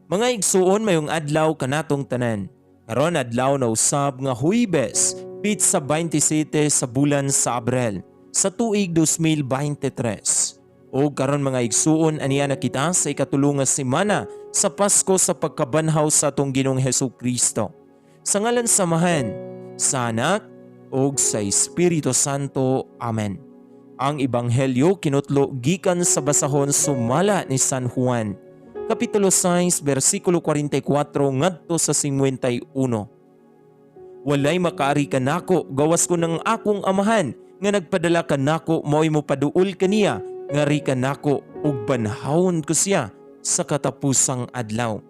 Mga igsuon, mayong adlaw kanatong tanan. Karon adlaw na usab nga Huwebes, pitsa 27 sa bulan sa Abril sa tuig 2023. O karon, mga igsuon, aniya na kita sa ikatulo nga semana sa Pasko sa pagkabanhaw sa atong Ginoong Hesus Kristo. Sa ngalan sa Amahan, sa Anak ug sa Espiritu Santo. Amen. Ang Ebanghelyo kinutlo gikan sa basahon sumala ni San Juan, Kapitulo 6, versikulo 44 ngadto sa 51. Walay makaari kanako gawas kun ang akong Amahan nga nagpadala kanako mao'y mopaduol kaniya ngari kanako, ug banhawon ko siya sa katapusang adlaw.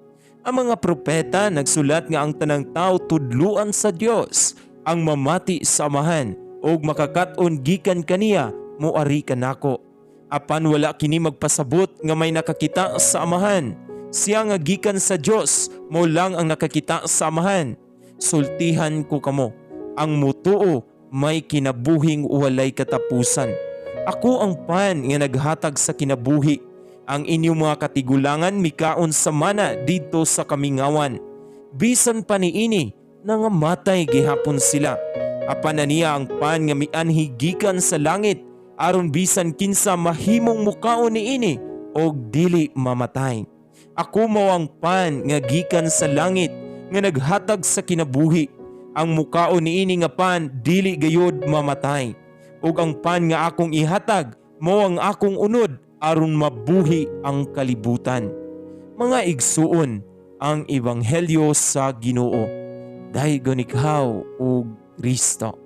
Ang mga propeta nagsulat nga ang tanang tao tudluan sa Dios. Ang mamati sa Amahan ug makakat-on gikan kaniya moari kanako. Apan wala kini magpasabot nga may nakakita sa Amahan. Siya nga gikan sa Dios mao lang ang nakakita sa Amahan. Sultihan ko kamo, ang mutuo may kinabuhing walay katapusan. Ako ang pan nga naghatag sa kinabuhi. Ang inyong mga katigulangan mikaon sa mana didto sa kamingawan. Bisan pa niini, nangamatay gihapon sila. Apan aniya ang pan nga mianhi gikan sa langit aron bisan kinsa mahimong mukaon niini og dili mamatay. Ako mao ang pan nga gikan sa langit nga naghatag sa kinabuhi. Ang mukaon niini nga pan dili gayod mamatay. Ug ang pan nga akong ihatag mao ang akong unod aron mabuhi ang kalibutan. Mga igsuon, ang ebanghelyo sa Ginoo. Daygon ikaw o Kristo.